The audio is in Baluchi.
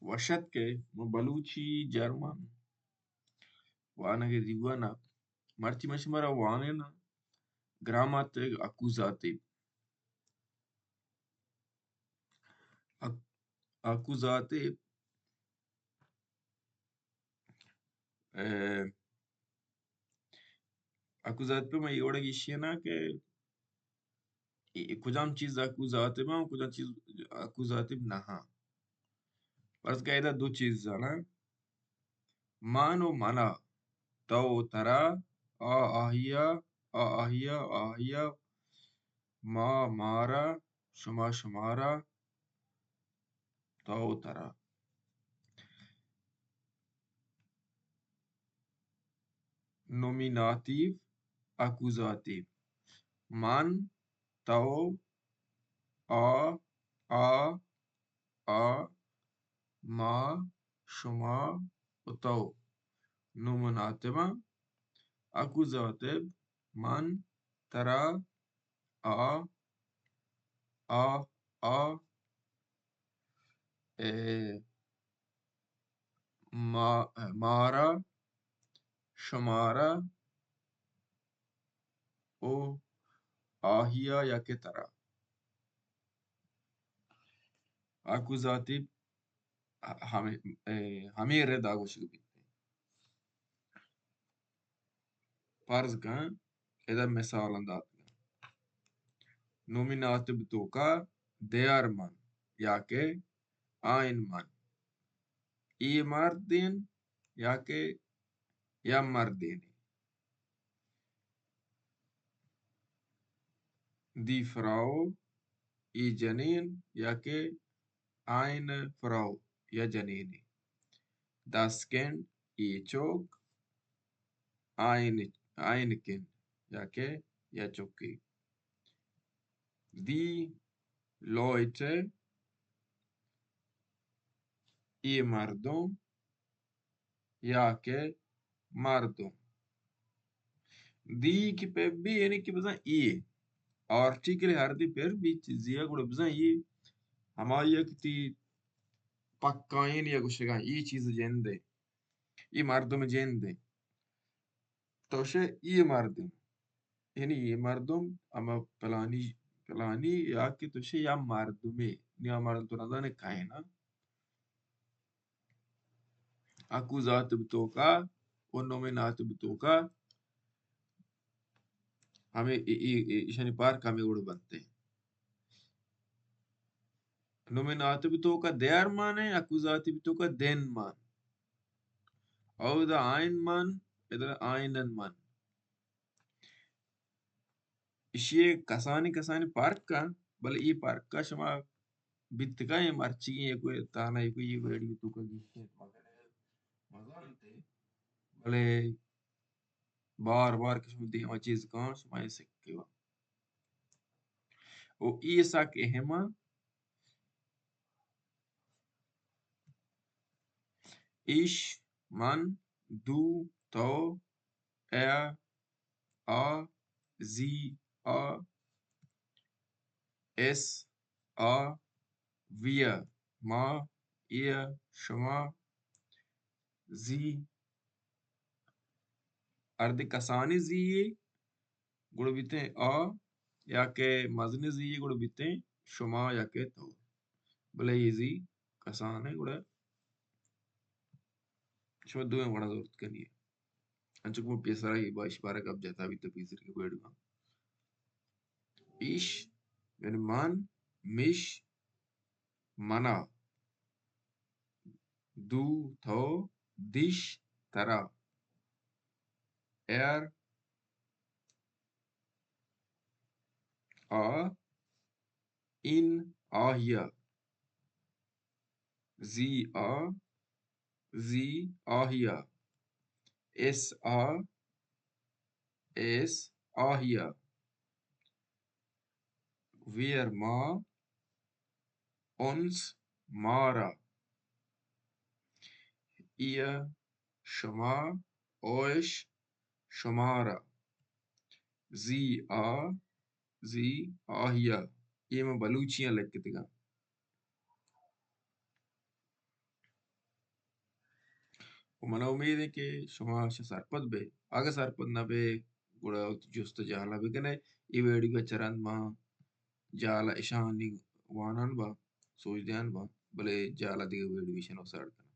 وش اتک ئے، من بلوچی جرمن وانگ ءِ دیوان ءَ۔ مرچی من شمارا وانیناں گراماتیک، آکوزاتیو۔ آک-، آکوزاتیو، اے، آکوزاتیو پہ ما اے وڑا گیشیناں کہ اے، اے کجام چیز آکوزاتیو اَں، کجام چیز آکوزاتیو نہ اَں۔ فرض کہ ادا دو چیز اَں، من و منا، تو و ترا، آ آہیا، آ آہیا، آ آہیا، ما مارا، شما شمارا، تو و ترا۔ نومیناتیو، آکوزاتیو۔ من، تو، آ، آ، آ، ما، شما و تو۔ نومیناتیو اَں۔ آکوزاتیو، من، ترا، آ، آ، آ، اے، ما-، مارا، شمارا و آہیا یا کہ ترا۔ آکوزاتیو ہمے، اے، ہمے ردا گوشگ بیت۔ فرض کن، ادا مثالاں داتگ۔ نومیناتیو توکا دیر من یا کہ آئین من۔ اے مردین یا کہ یا مردینی۔ دی فراو، اے جنین یا کہ آئین فراو یا جنینی۔ داس کنڈ، اے چوک، آئین، آئین کنڈ یا کہ یا چوکی۔ دی لوئٹ، اے مردم یا کہ مردم۔ دی کہ پہ بی یعنی کہ بزاں اے آرٹیکل ہر دی پر بی چیزی ءَ گڑا بزاں اے ہمائی ءَ کہ تی پکائین یا گوشگاں اے چیز جند اے، اے مردم جند اے۔ تو شے اے مردم، یعنی اے مردم ہما پلانی، پلانی یا کہ تو شے یا مردمے، نیا مردم تو نزانے کائنا۔ آکوزاتیو توکا و نومیناتیو توکا ہمے ای-، ای-، ای-، ایشانی پارک ہمے وڑ بنت۔ نومیناتیو توکا دیر مان اے، آکوزاتیو توکا دین مان۔ اودا آئین مان، ادھر آئینن مان۔ ایشی ءَ کسانیں کسانیں پرک اَں، بلے اے پرک ءَ شما بیتگ ءَ ایں مرچیگیں یک تہنا یک اے ویڈیو توکا گیشینت مزن انت، بلے بار بار کہ شما دیما چیز کن شما اے سکے وا۔ او اے سک اہم اَں۔ ایش، من، دو، تو، اے، آ، زی، آ، ایس، آ، وی، ما، اے، شما، زی، ہردے کسانیں زی یے گڑا بیتیں آ، یا کہ مزنیں زی یے گڑا بیتیں شما یا کہ تو۔ بلے اے زی کسانیں گڑا شما دوئیں وڑا زرت کنی۔ انچو کہ من پیسرا اے با-، اش بارہ گپ جتا بیت پیسر کہ بیڑ گا۔ ایش، یعنی من، مش، منا، دو، تو، دیش، ترا، ایر، آ، این، آہیا، زی، آ، زی، آہیا، ایس، آ، ایس، آہیا، ویر، ما، انس، مارا، ایا، شما، اوش، شمارا، زی، آ، زی، آہیا۔ اے من بلوچیاں لکھتگاں۔ و منا امید ہے کہ شما اشاں سرپد بے۔ اگہ سرپد نہ بے، گڑا وتی جست جہلا بکنے۔ اے ویڈیو چہ رند ما جہلا اشانی وانان با، سوج دیان با، بلے جہلا دگہ ویڈیو اشانو ساڑ کن۔